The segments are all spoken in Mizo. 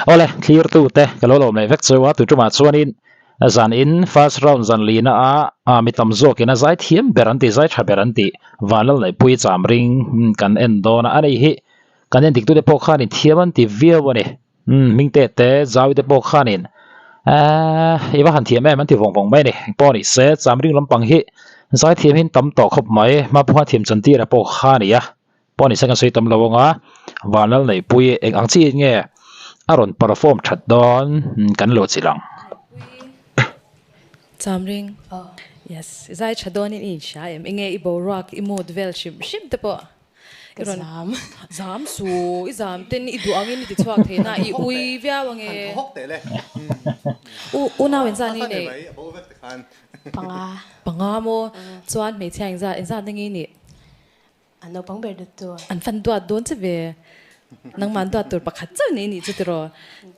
Awle, thlirtute ka lo lawm leh vek cheu a, tuṭumah chuanin zan in first round zan lina a mi tam zawkin a zai thiam ber an ti, zai tha ber an ti, Vanlalneihpui Chamring kan en dawn a, ani hi kan en diktute pawh khanin thiam an ti viau a ni. Umm Hmingte te Zawi te pawh khanin eeh i va han thiam em an ti vawng vawng mai a ni. Engpawh ni se Chamring lampang hi zaithiam hi an tam tawh khawp mai. Hmaphunga thiam chantira pawh kha a ni a. Pawh ni se kan sawi tam lo ang a, Vanlal Neihpui eng ang chiin nge a rawn perform that dawn kan lo chilh ang. Chamring, Yes, i zai tha dawnin i inhria em? Enge i boruak, i mood vel hrim hrim te pawh Ka zam. Zam su, i zam ten i duh angin i ti chhuak thei na, i ui viau ange. U, unau inzat ni nei. Panga. Panga maw? Chuan hmeichhia inzat, inzat na nge i nih? An naupang ber dut tu. An fan duat dawn che ve. Nangmah an duat tur pakhat chauh nei nih chu tiraw?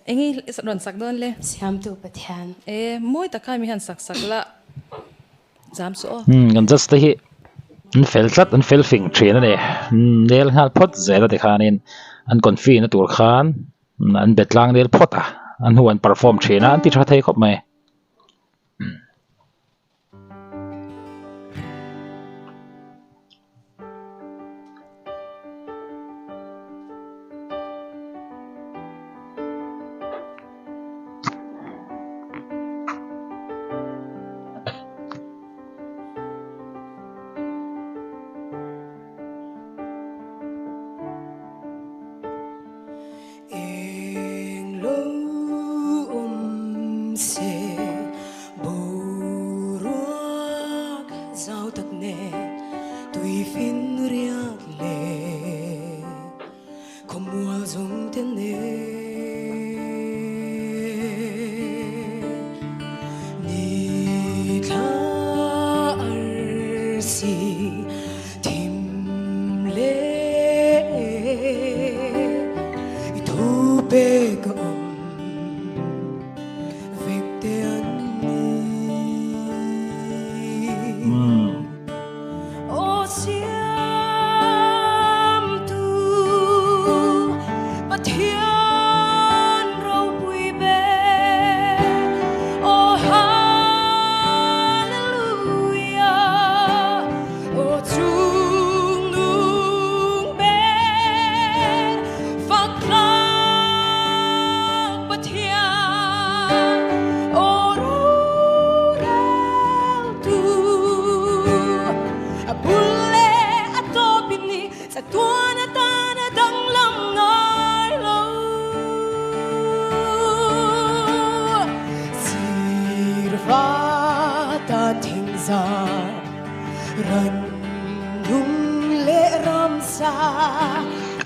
Eng i rawn sak dawn le? Siamtu Pathian. E, mawi taka mi hian sak sak la. Zam suh aw. Umm kan judge te hi an fel tlat an fel fing thin a ni umm nel nghal phawt zel a tikhanin an confi na tur khan an bet tlang nel phawt a a hnu an perform thin a an ti tha thei khawp mai.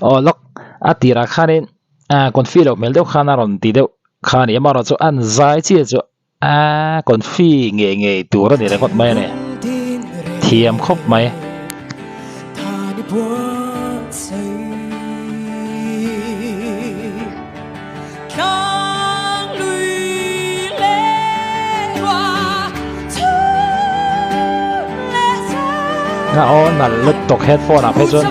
Aw lawk a tirah khanin ah confi loh hmel deuh khan a rawn ti deuh kha a ni amaherawhchu an zai chiah chu ah confi ngei ngei tur a ni ringawt mai a ni thiam khawp mai. A aw nalh lutuk headphone ah phei chuan.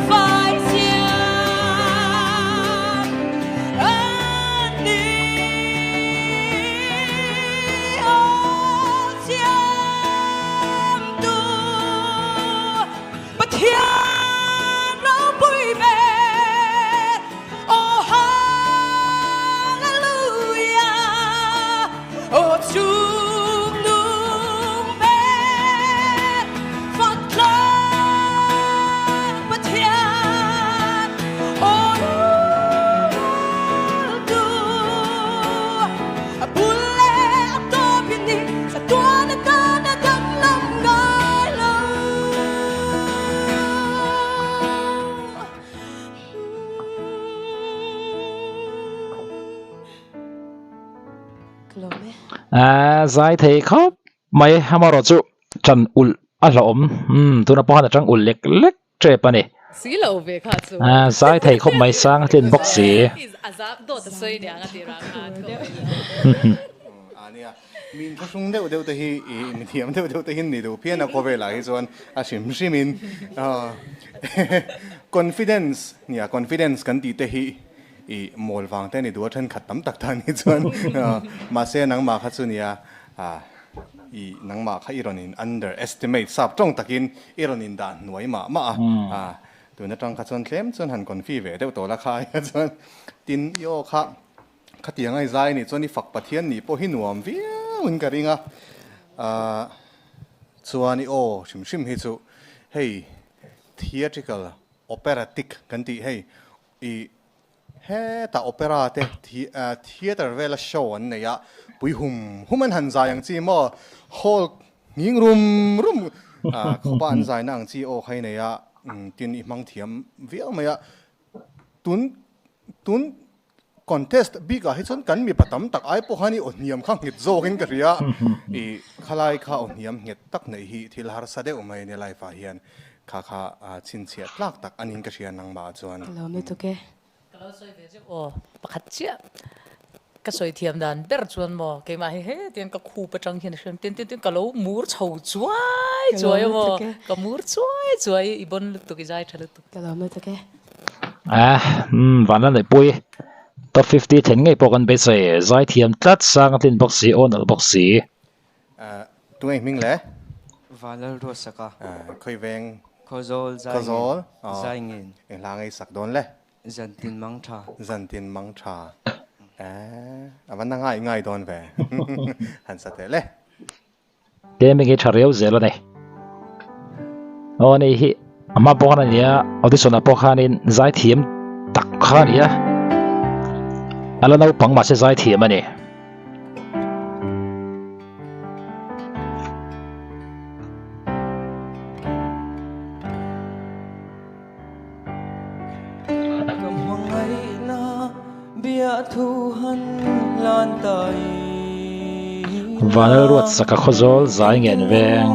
Aaa zai thei khawp mai amaherawh chu ṭan ulh a hlauhawm umm tuna pawh khan a ṭang ulh lek lek ṭep a ni aaa zai thei khawp mai sang a tlin bawk si. Mi inthlahrung deuh deuh te hi ih mi thiam deuh deuh te hi ni duh phian a khawvelah hi chuan a hrim hrim in confidence nia confidence kan tih te hi I mawl vang te a ni duh a thenkhat tam tak ta ni chuan mahse nangmah kha chu nia i nangmah kha i rawn in underestimate sap tawng takin i rawn in dah hnuai mah mah a tun atang kha chuan tlem chuan han confi ve deuh tawh la kha aia chuan tin i aw kha khatiang a i zai nih chuan i fak Pathian nih pawh hi nuam viau in ka ring a chuan i aw hrim hrim hi chu hei theatrical operatic kan tih hei I hetah opera te theatre vela show an nei a, pui hum hum an han zai ang chi maw, hall nghing rum rum khawpa an zaina ang chi aw kha i nei a, tin i hmang thiam viau mai a. Tun tun contest bikah hi chuan kan mipa tam tak ai pawh khan i aw hniam kha nghet zawkin ka hria, i khalai kha aw hniam nghet tak neih hi thil harsa deuh mai a nia life ah hian. Kha kha chhinchhiah tlak tak anin ka hria nangmah ah chuan. Ka lawm lutuk e. Ka lo sawi ve zeuh aw, pakhat chiah ka sawi thiam dan ber chuan maw keimah hi hetiang ka khup atang hian a hriam tin tin tin ka lo mur chho chuai chuai a maw ka mur chuai chuai i bon lutuk i zai tha lutuk. Ka lawm lutuk e. Eh, umm Vanla Neihpui top 50 then ngei pawh kan beisei zai thiam tlat sang a tlin bawk si aw nalh bawk si. Tunge hming le? Vanlal Ruatsaka. Khawi veng? Khawzawl zai ngen. Khawzawl? Zai ngen. Eng hla ngei sak dawn le? Zantin mang tha. Zantin mang tha. Eh, a van na ngai ngai dawn ve. Han sa teh le. Gaming hi tha riau zel a ni. Aw ani hi a hma pawh khan a nia audition ah pawh khanin zaithiam tak kha a ni a. A la naupang mahse zaithiam a ni. Vanal ruat saka khawzawl zai ngen veng.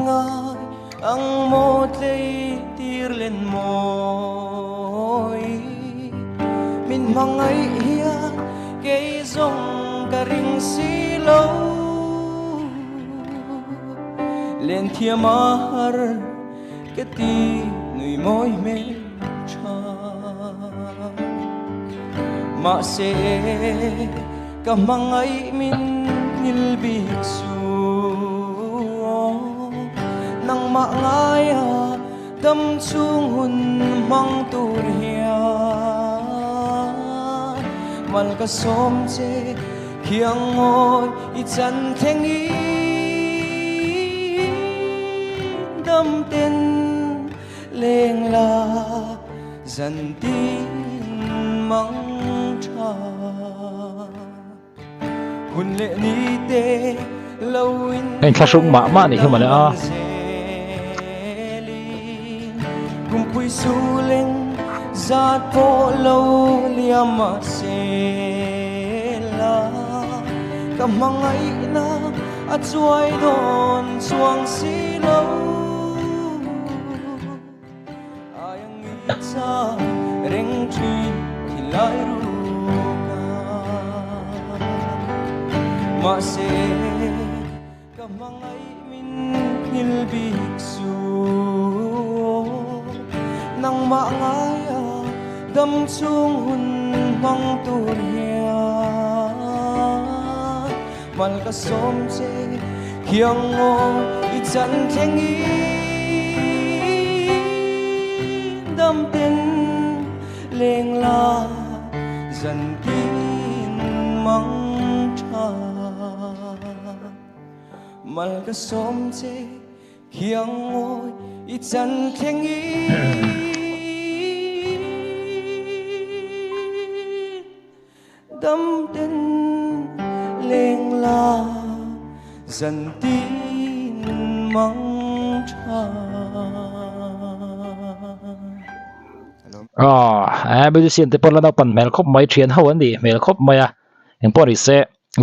A inthlahrung mah mah nih hi mawle a. Aw, musician te pawh la naupan hmel khawp mai, thian ho an nih hmel khawp mai a, engpawh ni se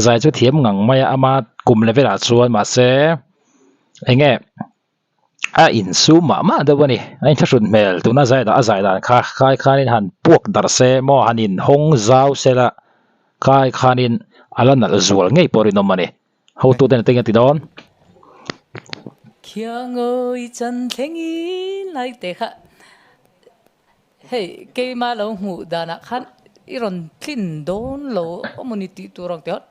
zai chu thiam ngang mai a, ama kum level ah chuan mahse eng nge a insum mah mah deuh a ni, a inthlahrun hmel tuna zai a zai dan kha khai khanin han puak darh se maw han inhawng zau se la khai khanin a la nalh zual ngei pawh rinawm a ni. Hotu ten eng a ti dawn? Khiangawi chan thlengin lai te kha hei keima lo hmuh danah khan I rawn tlin dawn lo awmawni tih tur ang tih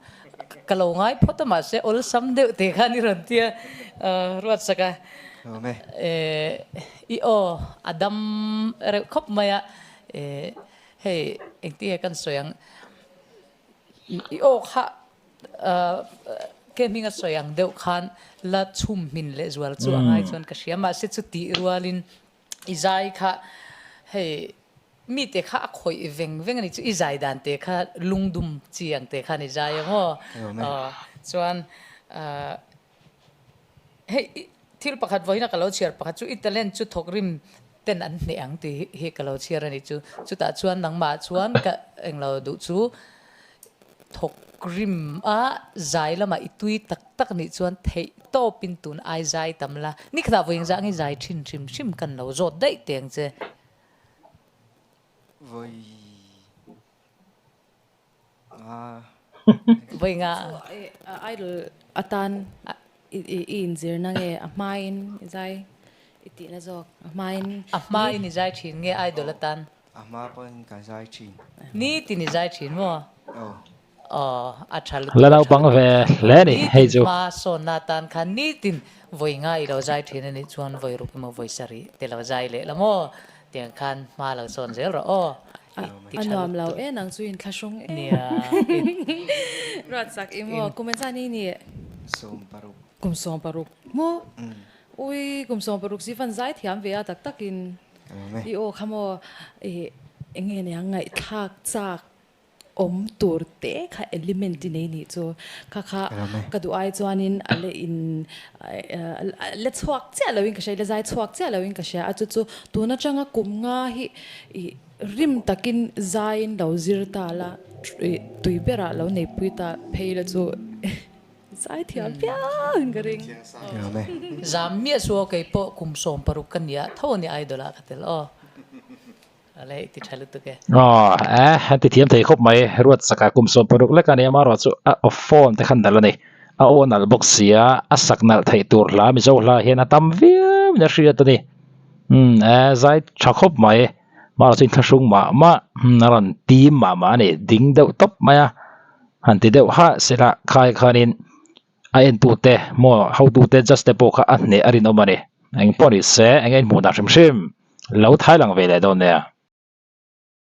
ka lo ngai phawt a mahse awlsam deuh te khan i rawn tia ruatsak a. I aw a dam reuh khawp mai a, hei engtin nge kan sawi ang i aw kha ke hminga sawi ang deuh khan la chhum hmin leh zual chu a ngai chuan ka hria mahse chutih rualin i zai kha hei mite kha a khawih veng veng a ni chu i zai dan te kha lungdum chi ang te khan i zai ang aw chuan hei thil pakhat vawiin a ka lo chhiar pakhat chu i talent chu thawkrim ten an hneh ang tih hi ka lo chhiar a ni chu chutah chuan nangmah chuan ka englo duh chu Thawkrim a zai lamah i tui tak tak nih chuan theih tawpin tun ai zai tam la. Ni khatah vawi engzah nge zai thin hrim hrim kan lo zawt daih teh ang che. Vawi nga. Vawi nga. Idol atan i inzirna nge a hmain i zai i tihna zawk a hmain. A hmain i zai thin nge idol atan. A hma pawhin ka zai thin. Nitin i zai thin maw? Aw. Aw, a tha lutuk. La naupang ve hle ni hei chu. Nitin hma sawnna atan khan nitin vawi nga i lo zai thin a nih chuan vawi ruk emaw vawi sarih te lo zai leh la maw? Tiang khan hma lo sawn zel rawh aw. I ti A tha nuam lo lutuk. e nang chu inthlahrung e. Nia. Ruatsak i maw? Kum engzah ni ni? 16. Kum 16 maw? Ui, kum 16 si fan zai thiam ve a tak takin. I aw kha maw i eng nge nia ngaihthlak chak awm tur te kha element i nei nih chu. Kha kha ka duh ai chuanin a le in a le chhuak chiah loin ka hria, i la zai chhuak chiah loin ka hria a chu chu tun atanga kum nga hi i rim takin zaiin lo zir ta la tui berah lo neipui ta phei la chu. Zaithiam piang ka ring. Zam miah chu aw kei pawh kum 16 ka nia tho a ni idol ah ka tel aw. Ale i ti tha lutuk e. Aw eh an ti thiam thei khawp mai Ruatsaka kum 16 lek a nia amaherawh chu a aw phone te khan nalh a ni. A aw nalh bawk sia a sak nalh theih tur hla Mizo hla hian a tam viau in a hriat a ni. Umm eh zai tha khawp mai amaherawh chu inthlahrung mah mah a rawn tim mah mah a ni ding deuh tawp mai a. Han ti deuh ha sela khai khanin a entute maw hotute judge te pawh kha a hneh a rinawm a ni. Engpawh ni se eng nge in hmuh dan hrim hrim lo thai lang ve leh dawn nia.